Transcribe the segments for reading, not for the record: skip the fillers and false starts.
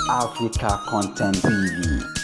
Africa Content TV.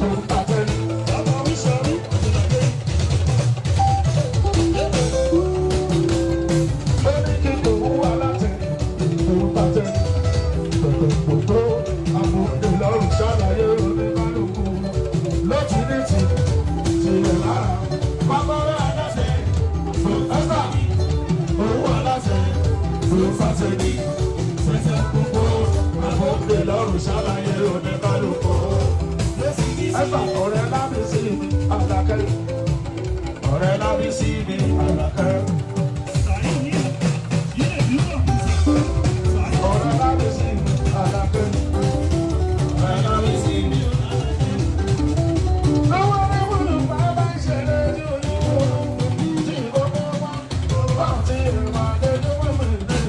tó ń tàtẹ́. Ó ní kí tòun wà láti tó ń tàtẹ́. Tòtòtòtò àbúrò lọ́rùn ṣàlàyé oníkálukú. Lọ́tì ní ti tilẹ̀ lára. Bàbá rẹ̀ aláṣẹ, Pòfẹ́sà, owó aláṣẹ, Pòfàṣẹ́ni, ṣẹ̀ṣẹ̀ gbogbo àbúrò lọ́rùn ṣàlàyé oníkálukú. Ẹ̀fà ọ̀rẹ́ lábísí mi, Àlàkẹ́. Ọ̀rẹ́ lábísí mi, Àlàkẹ́. Ọ̀rẹ́ lábísí mi, Àlàkẹ́. Ọ̀rẹ́ lábísí mi, Àlàkẹ́. Lọ́wọ́ ní wúlò bàbá ìṣẹ̀lẹ̀ ní olúwo. Tí ìkókó wá, bá ti ìwà lójúmọ́ mi ní.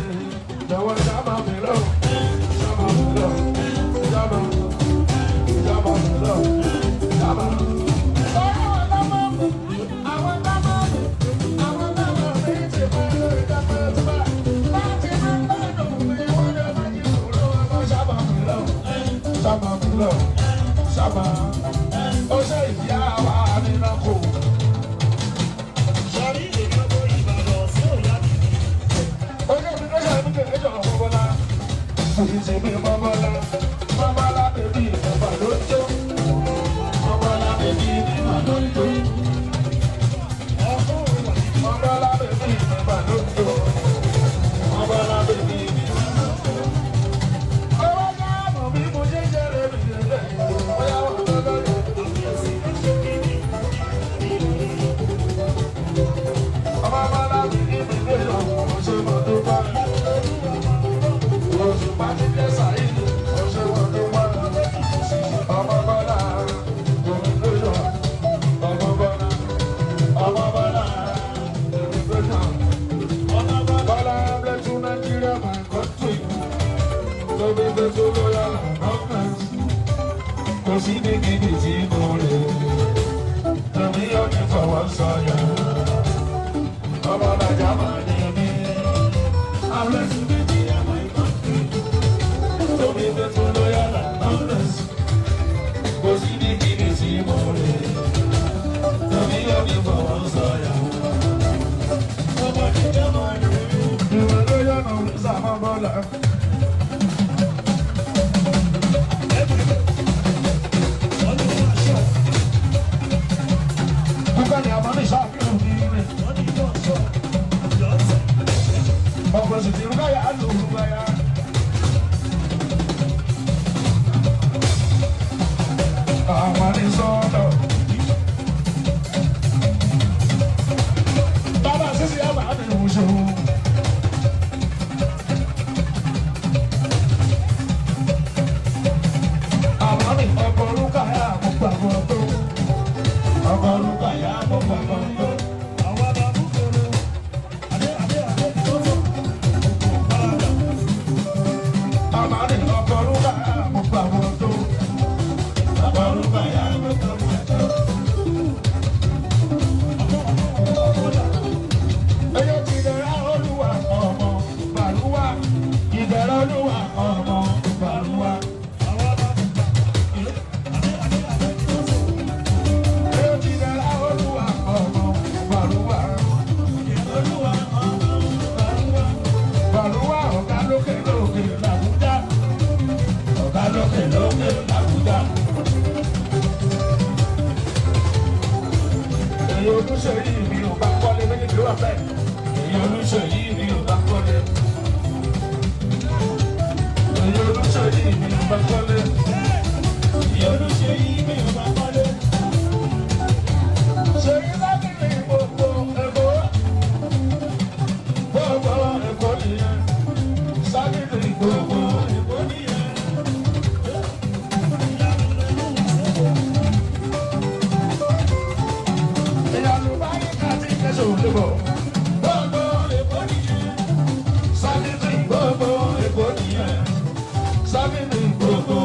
Jọ̀wọ́ sábà mi lọ, sábà mi lọ, sábà, sábà mi lọ, sábà. Ọ̀rẹ́ wọn lọ́mọ mi, àwọn lọ́mọ mi, àwọn lọ́mọ mi ti pẹ́ lórí dápẹ́ tó bá. Láti máa ń gbádùn mi, wọ́n lè má jí sòrò ọmọ sábà mi lọ, sábà mi lọ, sábà. Ó ṣe ìyá wa nínú kò. Ojú mi ló ṣe mí kéré jọ bọ́bọ́lá. Kìí ṣe bí bọ́bọ́lá. Bọ́bọ́lá bèbí ìjọba ló ń jó. Bọ́bọ́lá bèbí ìjọba ló ń jó. Bọ́bọ́lá bèbí ìjọba ló ń jó. Bọ́bọ́lá bèbí ìjọba ló ń jó. Ọwọ́ yá mọ̀ bí mo ṣe ń ṣeré mi lélẹ̀. Bóyá wọ́n tó lóye. Ọmọ bọ́lá mi ní mi lé ọ̀hún ṣe mọ̀ tó bá. Òṣùpá ti dé sàyíní, ọ̀ṣẹ́ wọn ló wá. Ọmọ bọ́lá, òun ló yọ. Ọmọ bọ́lá, ọmọ bọ́lá, òun ló yọ. Bọ́lá bless you Nigeria, my country. Tó bí gbé tó lóyà government. Kò sí ní kíbi tí mo rè. Tèmi yóò ní fọwọ́ sọ̀yà. Ọmọ bàjá máa ní mí. Àwọn ẹ̀sìn Nigeria, my country. To be faithful, loyal and honest. Kò sí ní kíbi tí mo rè. Tèmi yóò ní fọwọ́ sọ̀yà. Ọmọ bàjá máa ní mí. Ìwé ló yọ̀nà òrìṣà máa bọ́lá. Kúkọ́ ni àmọ́ ní ìṣàfihàn ní ilé. Ọ̀pọ̀ sì ti rúkàyà á lò rúkàyà. Àwọn ní sọ́ọ̀dọ̀. Bàbá sísè àbá mi ò ṣe o. Àwọn ní ọkọ̀ rúkàyà mo gbàgbọ́ tó. Ọkọ̀ rúkàyà mo gbàgbọ́ tó. Àwọn ní ọkọ̀ rúkàyà mo gbàgbọ́ tó. Ọkọ̀ rúkàyà mo gbàgbọ́ tó. Eyé ti dẹ̀ra olúwa ọmọ Bàrúwà. Ìdẹ̀ra olúwa ọmọ Bàrúwà. Eyé ti dẹ̀ra olúwa ọmọ Bàrúwà. Bàrúwà ọ̀gá lókè lókè làbújá. Ọ̀gá lókè lókè làbújá. Èyí olúṣe yìí mi ò bá kọ́lé méjèèjì ló wà bẹ́ẹ̀. Èyí olúṣe yìí mi ò bá kọ́lé. Èyí olúṣe yìí mi ò bá kọ́lé. Èyí olúṣe yìí mi ò bá kọ́lé. Ṣèyí lábìrì gbogbo Èkó. Gbogbo Èkó nìyẹn. Sábìrì gbogbo Èkó nìyẹn. Ìyàlú báyìí ká ti kẹ́sọ̀ lébọ̀. Gbogbo Èkó nìyẹn. Sábìrì gbogbo Èkó nìyẹn. Sábìrì gbogbo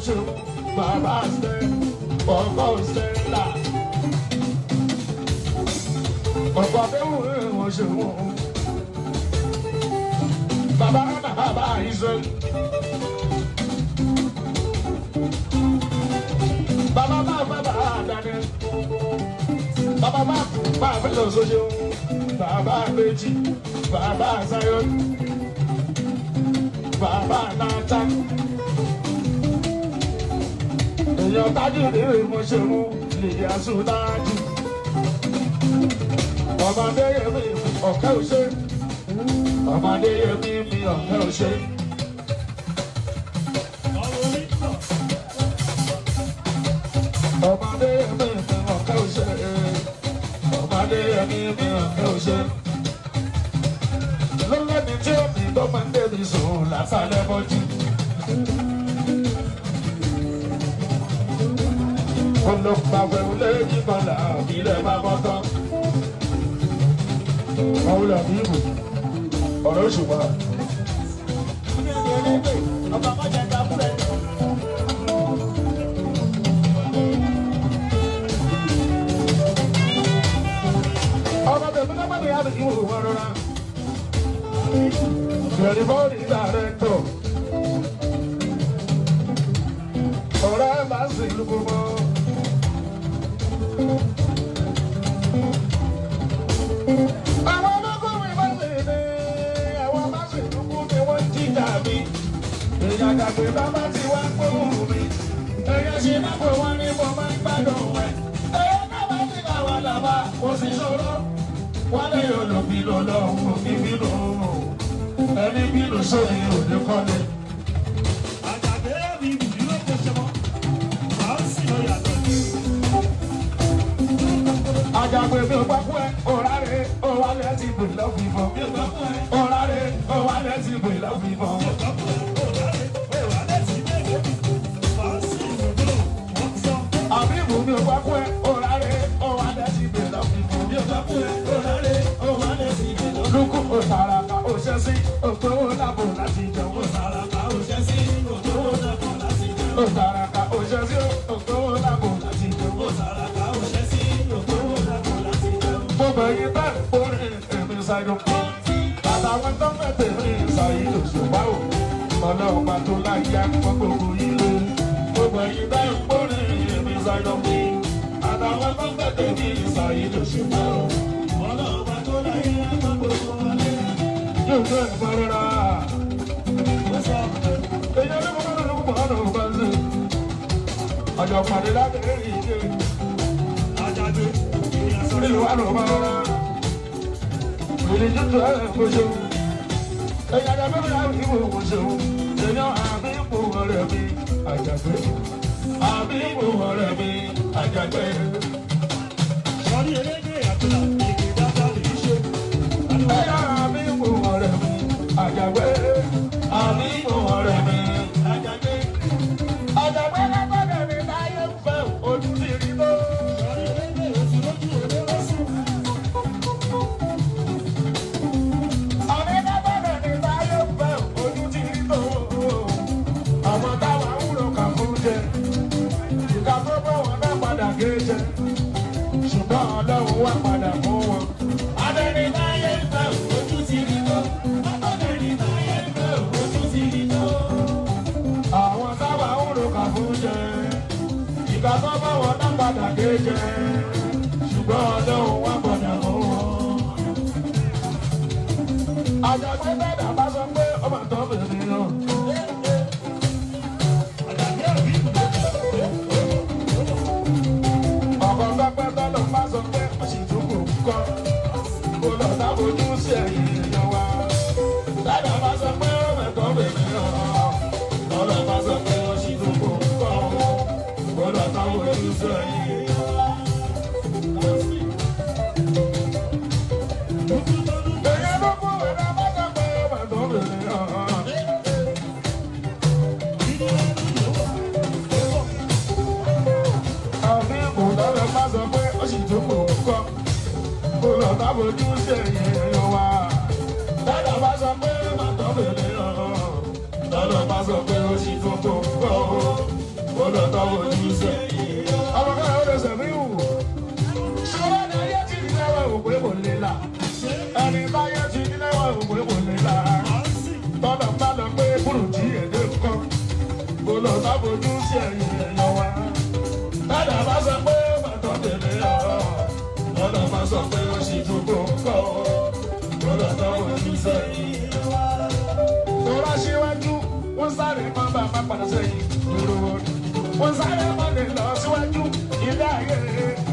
ṣe bàbá ṣe ọkọ Stella. Ọkọ Adéwùmí mo ṣe wọ́n. Bàbá bàbá Israel. Bàbá bàbá bàbá Daniel. Bàbá bàbá bàbá lọ sójú. Bàbá méjì. Bàbá Zion. Bàbá Nathan. Èèyàn tájú ní mo ṣe mú lè aṣọ tájú. Ọmọdé yẹmi ọ̀kẹ́ òṣè. Ọmọdé yẹmi mi ọ̀kẹ́ òṣè. Ọmọdé yẹmi mi ọ̀kẹ́ òṣè. Ọmọdé yẹmi mi ọ̀kẹ́ òṣè. Lọ́lẹ́ni tí ó mi tó máa ń débi sùn lásàlẹ̀ mọ́jú. Olùpàwẹ̀ lẹ́yìn kọlà ilẹ̀ bá bọ́ tán. Àwọn olùdàbí ìbò ọ̀rọ̀ òṣùpá. Ọmọ tẹ̀mí náà mọ̀lẹ́ àbí ìwò wọn rọra. Bẹ̀rẹ̀ bọ́ọ̀lì dàrẹ́tọ̀. Ọ̀rẹ́ bá sì lùkọ́ mọ́. Àwọn olókùnrin bá sì ní àwọn bá sì lùkú ni wọ́n jíjà mi. Ìyàgàgbé bàbá ti wá gbóhùn mi. Ẹyẹ ṣe má pè wọ́n ní mo máa ń gbádùn ẹ̀. Ẹyẹ náà bá ti bá wa làbá, kò sì ṣòro. Wọ́n lè olùbí lọ lọ́hùn òfin bínú. Ẹni bínú sórí òde kọ́ni. Àjàgbé mi ò gbàgbọ́ ẹ, òrárẹ̀ òwálẹ̀ ti bè lọ́fìfọ́. Òrárẹ̀ òwálẹ̀ ti bè lọ́fìfọ́. Àbíbù mi ò gbàgbọ́ ẹ, òrárẹ̀ òwálẹ̀ ti bè lọ́fìfọ́. Lukú òtàràkà òṣèṣì ògbówó lábò láti jẹun. Òtàràkà òṣèṣì ògbówó lábò láti jẹun. Gbogbo ẹyin bá ń borí èmi ṣáájú. Àtàwọn tó fẹ́ tèmi ṣàyí òṣùpá o. Ọlọ́run bá tó láyé àpọ̀ gbogbo ilé. Gbogbo ẹyin bá ń borí èmi ṣáájú. Àtàwọn tó fẹ́ tèmi ṣàyí òṣùpá o. Ọlọ́run bá tó láyé àpọ̀ gbogbo ilé. Yóò gbé ẹ̀fọ́ rárá. Èyí olókùn bá lókùn bá lókùn bá lókùn. Ọjọ́ pàdé lábẹ́ ìdè. Ìlú wa ló máa rọra. Ìlú tútù ẹ̀ kò ṣeun. Ẹ̀yà àjàgbé mi láti ìwò kò ṣeun. Èèyàn àbí ipò ọ̀rẹ́ mi àjàgbé. Àbí ipò ọ̀rẹ́ mi àjàgbé. Ẹ̀yà àbí ipò ọ̀rẹ́ mi àjàgbé. Àbí ipò ọ̀rẹ́ mi àjàgbé. Àjàgbé lágbàdàn mi láyé ń fẹ́ ojú ti rí bó. Ṣùgbọ́n Ọlọ́run wá padà fún wọn. Abẹ́ni táyé ń fẹ́ ojú ti rí tó. Abẹ́ni táyé ń fẹ́ ojú ti rí tó. Àwọn sábà ń ro kà fún jẹ. Ìgbà tó bá wọn náà padà gé jẹ. Ṣùgbọ́n Ọlọ́run wá padà fún wọn. Àjàgbé bẹ́ẹ̀ bá sọ pé ọmọ tó bèrè náà. Gbọ́dọ̀ tọ́wọ́ ojú sẹ́. Ọmọ kan ó lè sẹ̀mí wù. Ṣọlá ní ayé ti ní lẹ́wọ̀ òpè kò lè là. Ẹni báyé ti ní lẹ́wọ̀ òpè kò lè là. Tọ́lọ̀ bá lọ pé burújí èdè ńkọ́. Gbọ́dọ̀ tọ́wọ́ ojú sí ẹ̀yìn ẹ̀yàn wa. Tádà bá sọ pé bàtọ́ tèlé ọ̀. Tọ́lọ̀ bá sọ pé ó ṣì dúró ńkọ́. Gbọ́dọ̀ tọ́wọ́ ojú sẹ́yìn. Tọ́lá síwájú, wọ́n sáré máa bá máa padà sẹ́yìn. Wọ́n sáré máa lè lọ síwájú ilé ayé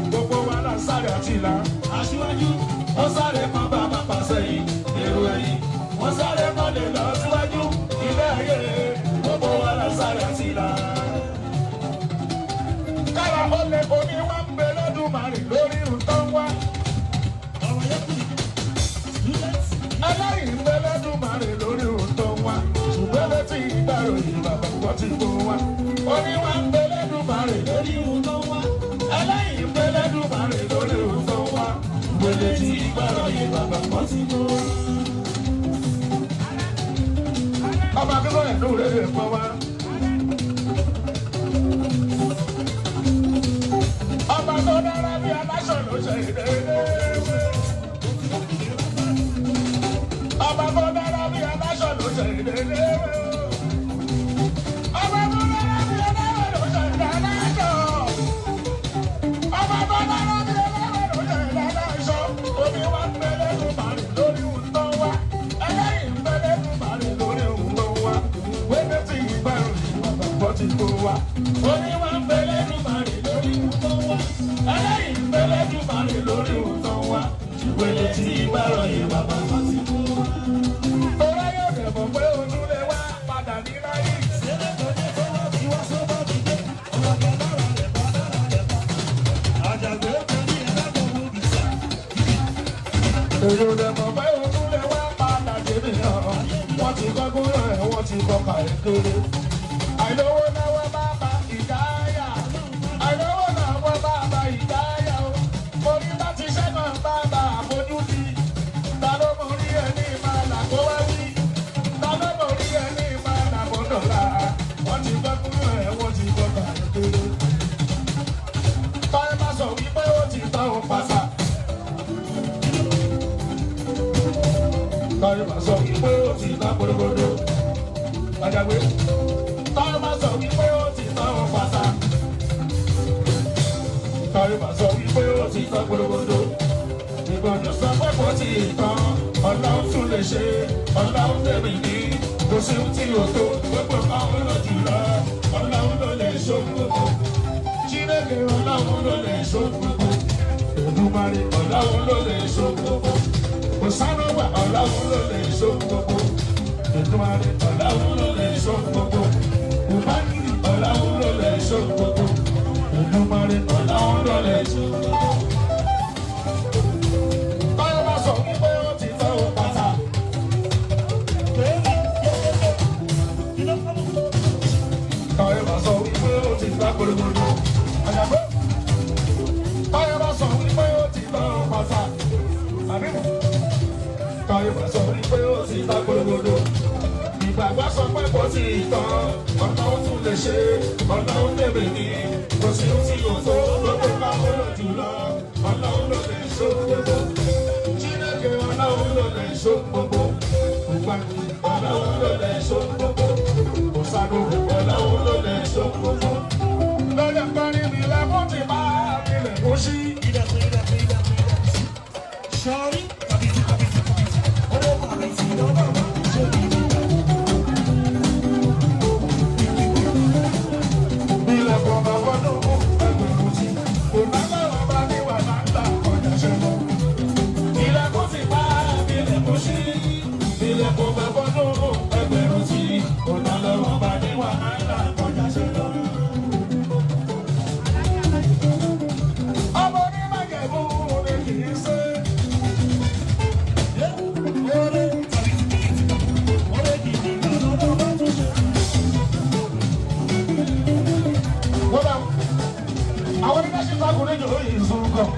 gbogbo wa náà sáré àti ìlà. Aṣíwájú, wọ́n sáré máa bá máa padà sẹ́yìn. Èrò ẹ̀yìn, wọ́n sáré máa lè lọ síwájú ilé ayé gbogbo wa náà sáré àti ìlà. Kára ó lè oní wá ń bẹ lọ́dúnmarè lórí ìrùtọ́ wá. Aláìní ń bẹ lọ́dúnmarè lórí ìrùtọ́ wá. Ṣùgbọ́n létí ìgbàròyìn bàbá gbọ́ ti gbó wá. Oníwà ń bẹ lẹ́dùnmarè lórí ìrùtọ́ wá. Aláìní ń bẹ lẹ́dùnmarè lórí ìrùtọ́ wá. Ṣùgbọ́n létí ìgbàròyìn bàbá gbọ́ ti gbó wá. Ọba akẹ́kọ̀ọ́ ẹ̀ lóore lè pọ́n wá. Ọba tó dára bí aláṣọ ló ṣe ìdédé. Ọba tó dára bí aláṣọ ló ṣe ìdédé. Ọba tó dára bí aláṣọ ló ṣe ìdáláṣọ. Ọba tó dára bí aláṣọ ló ṣe ìdáláṣọ. Omi wa ń bẹ lẹ́nu màrí lórí òǹtọ́ wa. Ẹlẹ́yìn ń bẹ lẹ́nu màrí lórí òǹtọ́ wa. Wẹ́gbẹ́ tí ìgbàrún ìwà bàbá ti kó wa. Omi wa ń bẹ lẹ́nu màrí lórí òǹtọ́ wa. Ẹlẹ́yìn ń bẹ lẹ́nu màrí lórí òǹtọ́ wa. Ìwélé tí ìgbàrún ìwà bàbá ti kó wa. Tọ́lá yóò dẹ̀bọ̀ pé ojú lè wá padà ní láyé. Èrò dẹ̀bọ̀ pé ojú lè wá padà débi náà. Wọ́n ti kọ́ gúnrán ẹ̀, wọ́n ti kọ́ kàrékéré. Àìlówó náwó bàbá ìdáyà. Àìlówó náwó bàbá ìdáyà o. Orí bá ti ṣẹ́gun bàbá àfojúdi. Ta ló mọ orí ẹni máa là kó wá wí? Ta ló mọ orí ẹni máa là kó dọ̀la? Wọ́n ti kọ́ gúnrán ẹ̀, wọ́n ti kọ́ kàrékéré. Táyé bá sọ wípé ó ti tán ó pàṣà. Táyé bá sọ wípé ó ti tán gbódógbódó. Àjàgbé. Táyé bá sọ wípé ó ti tán ó pàṣà. Táyé bá sọ wípé ó ti tán gbódógbódó. Ìgbọ̀njú sọ pé kò tí ì tán. Ọlọ́run tún lè ṣe, Ọlọ́run tẹ̀mí ní. Kò sí ohun tí ò tó, gbogbo kan ó lọ jùlọ. Ọlọ́run ló lè ṣohun gbogbo. Chineke Ọlọ́run ló lè ṣohun gbogbo. Èdùmàrè Ọlọ́run ló lè ṣohun gbogbo. Òsánúwà Ọlọ́run ló lè ṣohun gbogbo. Èdùmàrè Ọlọ́run ló lè ṣohun gbogbo. Ubangiji Ọlọ́run ló lè ṣohun gbogbo. Èdùmàrè Ọlọ́run ló lè ṣohun gbogbo. Táyọ̀ bá sọ wípé ó ti tán ó pátá. Táyọ̀ bá sọ wípé ó ti tán gbogbo. Àjàgbé. Táyọ̀ bá sọ wípé ó ti tán ó pátá. Àbíkú. Táyọ̀ bá sọ wípé ó ti tán gbogbo. Ìgbàgbọ́ sọ pé kò tí ì tán. Ọlọ́run tún lè ṣe, Ọlọ́run tẹ̀lé ní. Kò sí ohun tí yóò tó, gbogbo ká ó lọ jùlọ. Ọlọ́run ló lè ṣe gbogbo. Chineke Ọlọ́run ló lè ṣe gbogbo. Ubangiji Ọlọ́run ló lè ṣe gbogbo. Òsánú Ọlọ́run ló lè ṣe gbogbo. Lọ́jọ́ kọrin mi lẹ́kún ti bá mi lè kú sí. Ilẹ̀kùn bàbá dùn ẹgbẹ̀rún sí. Kò lágbára bá ní wà láńtà ọjà ṣe mọ́. Ilẹ̀kùn ti bá mi lè kú sí. Ilẹ̀kùn bàbá dùn ẹgbẹ̀rún sí. Kò lágbára bá ní wà láńtà ọjà ṣe mọ́. Ọmọ ní májẹ̀mú ni kì í ṣe. Wọ́n bá àwọn oníṣẹ́ takùn ní ìjòyè ìṣòro kan.